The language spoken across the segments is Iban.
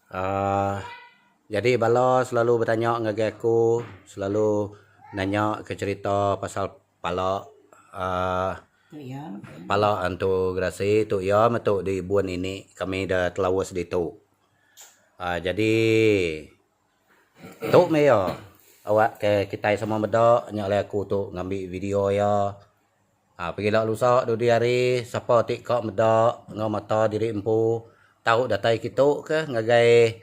Aaa jadi bala selalu betanya ngagai aku selalu nanya ke cherita pasal pala aaa pala antu gerasi tu iya metu di ibun ini kami da Telaus ditu. Aaa jadi tu meh iya awak ke kitai sama meda nya alai aku tu ngambi video iya. Aa pegila lusa dudi hari sapa ti ka meda enggau mata diri empu tau datai kitu ke ngagai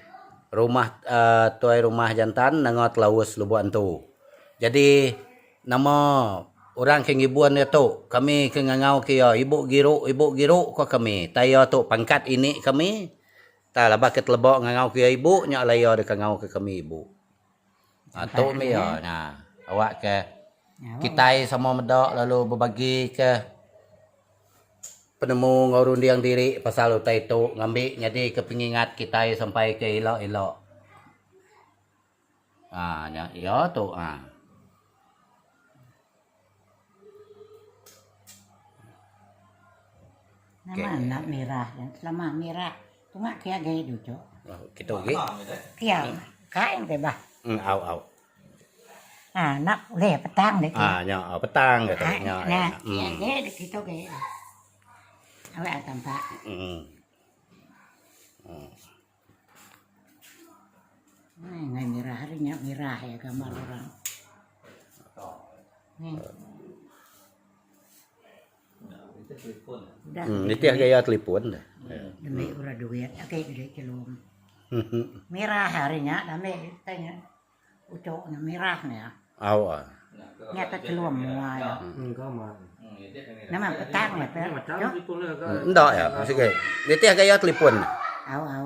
rumah aaa tuai rumah jantan nanga Telaus Lubok Antu. Jadi nama orang ke ngibun iya tu kami ke ngangau ke iya ibu giru ibu giru ko kami tai iya tu pangkat ini kami tai laban ke teleba ngangau ke iya ibu nya alai iya deka ngangau ke kami ibu. Ha tu meh iya nya. Awak ke kitai sama meda lalu bebagi ke penemu enggau runding diri pasal utai tu ngambi nyadi ke pengingat kitai sampai ke ila-ila. Ha nya iya tu ha. Nama enda mirah selama mirah. Tunga kia agi duchu. Kitu agi. Kia kai enti bah. Em au au. Ha enda ulih petang deh. Ha nya petang ke tu nya. Nya kia agi deh kitu agi. Awak tampak. Em. Ngai mirah ari nya mirah iya gambar orang. Nitih gaya telipon. Demi orang duit agi gede chelum. Mirah ari nya dami tai nya uchu nya mirah nya. Au ah. Nya te chelum mua iya. Nama petang nya pe. Enda iya sigi. Nitih gaya telipon. Au au.